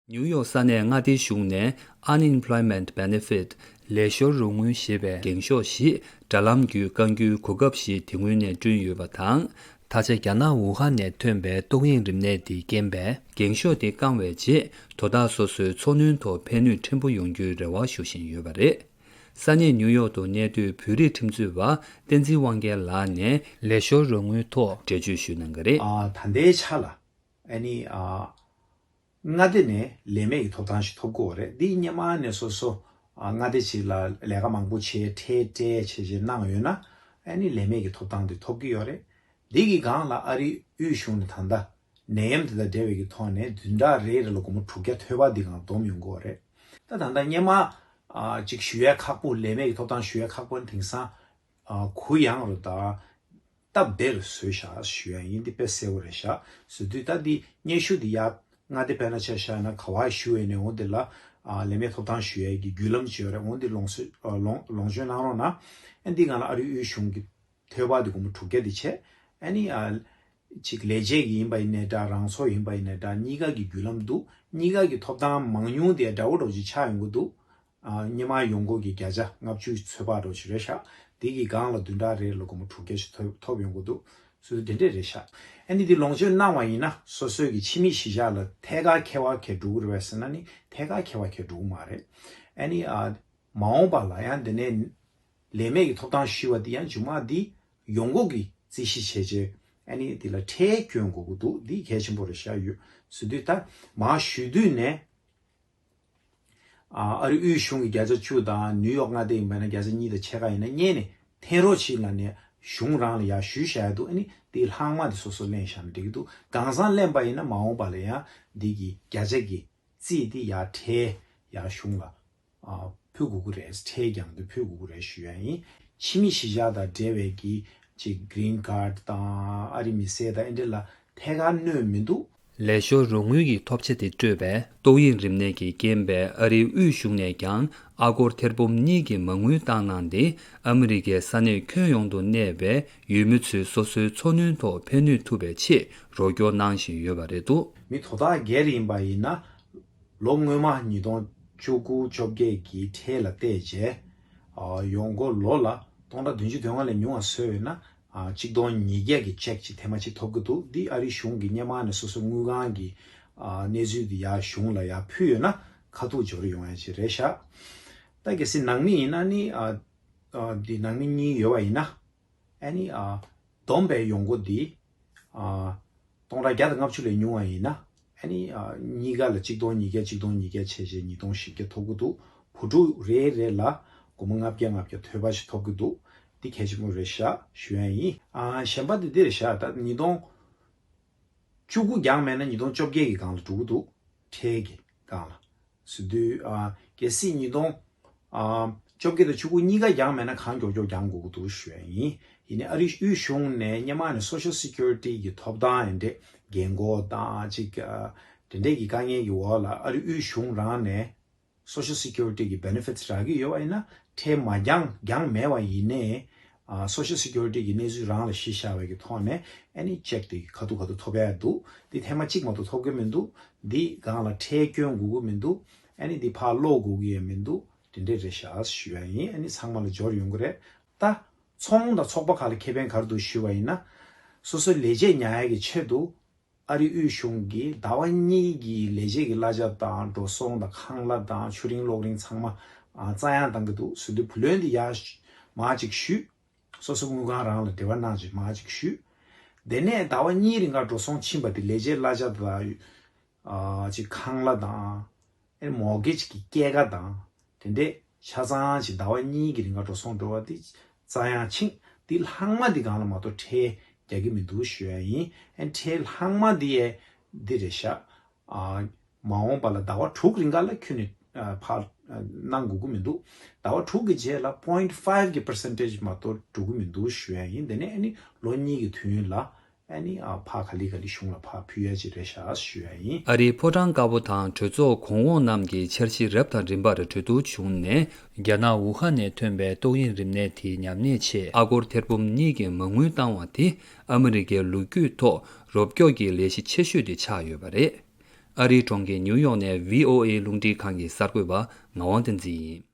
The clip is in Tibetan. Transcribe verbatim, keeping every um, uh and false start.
ནིའུ་ཡོག་ས་གནས་མངའ་སྡེའི་གཞུང་ནས་Unemployment Benefit ལས་ཤོར་རོགས་དངུལ་ཞེས་པའི་འགེངས་ཤོག་ཞིག་དྲ་ལམ་བརྒྱུད་བསྐང་རྒྱུའི་གོ་སྐབས་ཤིག་དེ་སྔོན་ནས་བསྐྲུན་ཡོད་པ་དང་། ད་ཆ་རྒྱ་ནག་ཝུ་ཧན་ནས་ཐོན་པའི་ཏོག་དབྱིབས་རིམས་ནད་འདིས་རྐྱེན་པས་འགེངས་ཤོག་དེ་བསྐང་བའི་རྗེས་དོ་བདག་སོ་སོའི་འཚོ་སྣོན་ཐོག་ཕན་ནུས་ཕྲན་བུ་ཡོང་རྒྱུའི་རེ་བ་ཞུ་བཞིན་ཡོད་པ་རེད། ས་གནས་ནིའུ་ཡོག་ཏུ་གནས་སྡོད་བོད་རིགས་ཁྲིམས་རྩོད་པ་བསྟན་འཛིན་དབང་རྒྱལ་ལགས་ནས་ལས་ཤོར་རོགས་དངུལ་ཐོག་འགྲེལ་བརྗོད་ཞུས་གནང་གི་རེད། ཨ། ད་ལྟའི་ཆ་ལ་ཨ་ནི་ཨ། མངའ་སྡེ་ནས་ལས་མེད་ཀྱི་ཐོབ་ཐང་ཞིག་ཐོབ་ཀྱི་ཡོད་རེད། འདི་སྔོན་མ་ནས་སོ་སོ་ཨ། མངའ་སྡེ་ཞིག་ལ་ལས་ཀ་མང་པོ་བྱས་ཁྲལ་སྤྲད་བྱས་བྱས་གནང་ཡོད་ན་ཨ་ནི་ལས་མེད་ཀྱི་ཐོབ་ཐང་དེ་ཐོབ་ཀྱི་ཡོད་རེད། འདི་གི་སྒང་ལ་ཨ་རིའི་དབུས་གཞུང་ནས་ད་ལྟ་ནད་ཡམས་དེ་དང་འབྲེལ་བའི་གི་ཐོག་ནས་བདུན་ཕྲག་རེ་རེ་ལ་སྒོར་མོ་དྲུག་བརྒྱ་ཐོལ་པ་འདི་སྒང་བསྡོམས་ཡོང་གི་ཡོད་རེད། ད་ད་ལྟ་སྔོན་མ་ཨ། ཅིག་ཞུ་ཡས་ཁག་པོ། ལས་མེད་ཀྱི་ཐོབ་ཐང་ཞུ་ཡས་ཁག་པོ་ནི་དེང་སང་ཨ། གུ་ཡངས་རུ་དང་སྟབས་བདེ་རུ་བཟོས་བཞག་ཞུ་ཡ་ཡིན། འདི་དཔེ་གསལ་བོ་རེད་ཤག། བཟོ་དུས་ད་འདི་སྙན་ཞུ་འདི་ཡར་མངའ་སྡེ་དཔེར་ན་ཆ་བཞག་ན་ག་བ་ཞུ་ཡས་ནས་འོ་འདི་ལ་ཨ། ལས་མེད་ཐོབ་ཐང་ཞུ་ཡས་ཀྱི་བརྒྱུད་ལམ་ཅིག་ཡོད་རེད། འོ་འདི་ལོངས་སུ་ཨ། ལོངས་ལོངས་སྤྱོད་གནང་རོགས་གནང་། ཨ། འདི་སྒང་ལ་ཨ་རིའི་དབུས་གཞུང་གི་ཐོལ་པ་འདི་སྒོར་མོ་དྲུག་བརྒྱ་འདི་བྱས། ཨ་ནི་ཨ། ཅིག་ལས་བྱེད་ཀྱི་ཡིན་པ་ཡིན་ནའི་འདྲ། རང་ཚོགས་ཡིན་པ་ཡིན་ནའི་འདྲ། གཉིས་ཀ་གི་བརྒྱུད་ལམ་འདུག། གཉིས་ཀ་གི་ཐོབ་ཐང་མང་ཉུང་དེ་འདྲ་བོ་འདྲ་བོ་ཅིག་ཆགས་ཡོང་གི་འདུག། ཨ། སྔོན་མ་ཡོང་སྒོ་གི་བརྒྱ་ཆ་ལྔ་བཅུ་ཚོད་དཔག་འདྲ་བོ་ཞིག་རེད་ཤག། དེ་གི་སྒང་ལ་བདུན་ཕྲག་རེ་ལ་སྒོར་མོ་དྲུག་བརྒྱ་ཞིག་ཐོབ་ཐོབ་ཡོང་གི་འདུག། སོ་སོ་དེ་འདྲས་རེད་ཤག། ཨ་ནི་དེ་ལོངས་སྤྱོད་གནང་བ་ཡིན་ན་སོ་སོའི་གི་ཕྱི་མིག་གཞིས་ཆགས་ལ་ཐད་ཀར་ཁེ་བ་ག་རེ་འགྲོ་གི་རེད་པས་ཟེར་ན་ནི་ཐད་ཀར་ཁེ་བ་ག་རེ་འགྲོ་གི་མ་རེད། ཨ་ནི་ཨ། མ་འོངས་པ་ལ་ཡང་དེ་ནས་ལས་མེད་ཀྱི་ཐོབ་ཐང་ཞུས་པ་དེ་ཡང་མཇུག་མ་དེ་ཡོང་སྒོ་གི་རྩིས་གཞི་བྱས་བྱས། ཨ་ནི་དེ་ལ་ཁྲལ་སྐྱོན་དགོས་ཀྱི་འདུག། འདི་གལ་ཆེན་པོ་རེད་ཤག། ཡོད་ཟེར་དུས་ད་མར་ཞུ་དུས་ནས་ཨ། ཨ་རི་དབུས་གཞུང་གི་བརྒྱ་ཆ་བཅུ་དང་ནིའུ་ཡོག་མངའ་སྡེ་ཡིན་པ་ན་བརྒྱ་ཆ་གཉིས་དང་ཕྱེད་ཀ་ཡིན་ན་སྔོན་ནས་འཐེན་རོགས་བྱེད་ལབ་ནས་གཞུང་རང་ལ་ཡར་ཞུས་བཞག་ཡ་འདུག། ཨ་ནི་དེའི་ལྷག་མ་དེ་སོ་སོ་ལེན་བཞག་ན་འགྲིག་གི་འདུག། གང་ཟག་ལེན་པ་ཡིན་ན་མ་འོངས་པ་ལ་ཡང་འདི་གི་བརྒྱ་ཆ་གི་རྩིས་དེ་ཡར་ཁྲལ་ཡར་གཞུང་ལ་ཨ། ཕུལ་དགོས་ཀྱི་རེད། ཁྲལ་རྒྱང་དུ་ཕུལ་དགོས་ཀྱི་རེད་ཞུ་ཡ་ཡིན། ཕྱི་མི་གཞིས་ཆགས་དང་འབྲེལ་བའི་གི་ཅིག་གི་རིན་ཁཱཌ་དང་ཨ་རི་མི་སེར་དང་ཨེ་འདྲ་ལ་ཐད་ཀར་གནོད་མི་འདུག། ལས་ཤོར་རོགས་དངུལ་གྱི་ཐོབ་ཆ་དེ་སྤྲོད་པའི་ཏོག་དབྱིབས་རིམས་ནད་ཀྱི་རྐྱེན་པས་ཨ་རིའི་དབུས་གཞུང་ནས་ཀྱང་ཨ་སྒོར་ཐེར་འབུམ་གཉིས་ཀྱི་མ་དངུལ་བཏང་གནང་སྟེ། ཨ་མི་རི་ཀའི་ས་གནས་ཁྱོན་ཡོངས་སུ་གནས་པའི་ཡུལ་མི་ཚོས་སོ་སོའི་འཚོ་སྣོན་ཐོག་ཕན་ནུས་ཐུབ་པའི་ཆེད་རོགས་སྐྱོར་གནང་བཞིན་ཡོད་པ་རེད་འདུག། མི་དོ་བདག་སྒེར་ཡིན་པ་ཡིན་ན། ལོ་སྔོན་མ་ཉིས་སྟོང་བཅུ་དགུ་བཅོ་བརྒྱད་ཀྱི་ཁྲལ་ལ་བལྟས་རྗེས། ཨ། ཡོང་སྒོ་ལོ་ལ་སྟོང་ཕྲག་བདུན་ཅུ་དོན་ལྔ་ལས་ཉུང་བ་བཟོས་ཡོད་ན། ཨ། གཅིག་སྟོང་ཉིས་བརྒྱ་གི་ཅེག་ཅིག་ཐེངས་མ་གཅིག་ཐོབ་ཀྱི་འདུག། འདི་ཨ་རིའི་གཞུང་གིས་སྔོན་མ་ནས་སོ་སོའི་དངུལ་ཁང་གི་ཨ། གནས་ཚུལ་འདི་ཡར་གཞུང་ལ་ཡར་ཕུལ་ཡོད་ན་ཁ་ཐུག་འབྱོར་ཡོང་ཡ་ཅིག་རེད་ཤག། ད་གལ་སྲིད་ནང་མི་ཡིན་ན་ནི། ཨ། ཨ། འདི་ནང་མི་གཉིས་ཡོད་པ་ཡིན་ན། ཨ་ནི་ཨ། བསྡོམས་པའི་ཡོང་སྒོ་འདི་ཨ། སྟོང་ཕྲག་བརྒྱ་དང་ལྔ་བཅུ་ལས་ཉུང་བ་ཡིན་ན། ཨ་ནི་ཨ། གཉིས་ཀ་ལ་གཅིག་སྟོང་ཉིས་བརྒྱ་གཅིག་སྟོང་ཉིས་བརྒྱ་བྱས་བྱས་ཉིས་སྟོང་བཞི་བརྒྱ་ཐོབ་ཀྱི་འདུག། བུ་ཕྲུག་རེ་རེ་ལ་སྒོར་མོ་ལྔ་བརྒྱ་ལྔ་བརྒྱ་ཐོལ་པ་ཞིག་ཐོབ་ཀྱི་འདུག། འདི་གལ་ཆེན་པོ་རེད་ཤག་ཞུ་ཡ་ཡིན། ཨ། གཞན་པ་འདི་འདི་རེད་ཤག། ད་ཉིས་སྟོང་བཅུ་དགུ་འགྱངས་མེད་ན་ཉིས་སྟོང་བཅོ་བརྒྱད་ཀྱི་སྒང་ལ་འགྲོ་གི་འདུག། ཁྲལ་གྱི་སྒང་ལ། ཟེར་དུས་ཨ། གལ་སྲིད་ཉིས་སྟོང་ཨ། བཅོ་བརྒྱད་དང་བཅུ་དགུ་གཉིས་ཀ་འགྱངས་མེད་ན་གང་མགྱོགས་མགྱོགས་འགྱངས་དགོས་ཀྱི་འདུག་ཞུ་ཡ་ཡིན། ཡིན་ནའི་ཨ་རིའི་དབུས་གཞུང་ནས་སྔོན་མ་ནས་Social Security གི་ཐོབ་ཐང་ཡིན་འདྲ་འགན་འཁུར་དང་ཅིག་ཨ། དེ་འདྲས་ཀྱི་དཀའ་ངལ་གྱི་འོག་ལ་ཨ་རིའི་དབུས་གཞུང་རང་ནས་Social Security གི་Benefits རག་གི་ཡོད་པ་ཡིན་ན། ཁྲལ་མ་འགྱངས་འགྱངས་མེད་པ་ཡིན་ནའི་ཨ། Social Security གི་གནས་ཚུལ་རང་ལ་གཞི་བཞག་པའི་གི་ཐོག་ནས་ཨ་ནི་ཅེག་དེ་ཁ་ཐུག་ཁ་ཐུག་ཐོབ་ཡ་འདུག། འདི་ཐེངས་མ་གཅིག་མ་གཏོགས་ཐོབ་གི་མི་འདུག། འདི་སྒང་ལ་ཁྲལ་སྐྱོན་དགོས་ཀྱི་མི་འདུག། ཨ་ནི་འདི་ཕར་སློག་དགོས་ཀྱི་ཡང་མི་འདུག། དེ་འདྲས་རེད་ཤག་ཞུ་ཡ་ཡིན། ཨ་ནི་ཚང་མ་ལ་འབྱོར་ཡོང་གི་རེད། ད་ཚོང་དང་ཚོགས་པ་ཁག་ལ་ཁེ་ཕན་ག་རེ་འདུག་ཞུས་པ་ཡིན་ན། སོ་སོའི་ལས་བྱེད་ཉར་ཡ་གི་ཆེད་དུ་ཨ་རིའི་དབུས་གཞུང་གིས་ཟླ་བ་གཉིས་ཀྱི་ལས་བྱེད་ཀྱི་གླ་ཆ་དང་འགྲོ་སོང་དང་ཁང་གླ་དང་ཆུ་རིན་གློག་རིན་ཚང་མ་ཨ། རྩ་ཡང་བཏང་གི་འདུག་ཟེར་དུས་བུ་ལོན་འདི་ཡར་མར་ཅིག་ཞུས། སོ་སོ་དངུལ་ཁང་རང་ལ་འབྲེལ་བ་གནང་ཅིག་མར་ཅིག་ཞུས། དེ་ནས་ཟླ་བ་གཉིས་རིང་ག་འགྲོ་སོང་ཕྱིན་པ་དེ་ལས་བྱེད་གླ་ཆ་དང་། ཨ། ཅིག་ཁང་གླ་དང་། ཨེ། མོར་གེཇ་གི་སྐྱེད་ཀ་དང་། དེ་འདྲས་ཆ་ཚང་ཅིག་ཟླ་བ་གཉིས་ཀྱི་རིང་ག་འགྲོ་སོང་འགྲོ་བ་དེ་རྩ་ཡང་ཕྱིན། དེ་ལྷག་མ་དེ་སྒང་ལ་མ་གཏོགས་ཁྲལ་རྒྱག་གི་མི་འདུག་ཞུ་ཡ་ཡིན། ཨེ། ཁྲལ་ལྷག་མ་དེ་ཡས་འདི་རེད་ཤག། ཨ། མ་འོངས་པ་ལ་ཟླ་བ་དྲུག་རིང་ག་ལ་ཁྱོན་ནས་ཨ། ཕར་ཨ། གནང་དགོས་ཀྱི་མི་འདུག། ཟླ་བ་དྲུག་གི་རྗེས་ལ་point five གི་percentage མ་གཏོགས་འགྲོ་གི་མི་འདུག་ཞུ་ཡ་ཡིན། དེ་ནས་ཨ་ནི་ལོ་གཉིས་ཀྱི་དུས་ཡུན་ལ་ཨ་ནི་ཨ། ཕར་ག་ལེ་ག་ལེ་གཞུང་ལ་ཕར་ཕུལ་ཡ་ཅིག་རེད་ཤག་ཞུ་ཡ་ཡིན། ཨ་རིའི་ཕོ་བྲང་དཀར་པོ་དང་གྲོས་ཚོགས་གོང་འོག་རྣམས་ཀྱི་འཆར་གཞི་རབ་དང་རིམ་པར་གྲོས་བསྡུར་བྱུང་ནས། རྒྱ་ནག་ཝུ་ཧན་ནས་ཐོན་པའི་ཏོག་དབྱིབས་རིམས་ནད་དེའི་ཉམས་ལེན་ཆེད་ཨ་སྒོར་ཐེར་འབུམ་གཉིས་ཀྱི་མ་དངུལ་བཏང་བ་དེ་ཨ་མི་རི་ཀའི་ལོ་རྒྱུས་ཐོག་རོབ་སྐྱོར་གྱི་ལས་གཞི་ཆེ་ཤོས་དེ་ཆགས་ཡོད་པ་རེད། ཨ་རིའི་གྲོང་ཁྱེར་ཉིའུ་ཡོག་ནས་བྷི་ཨོ་ཨེ་རླུང་འཕྲིན་ཁང་གི་གསར་འགོད་པ་ངག་དབང་བསྟན་འཛིན་ཡིན།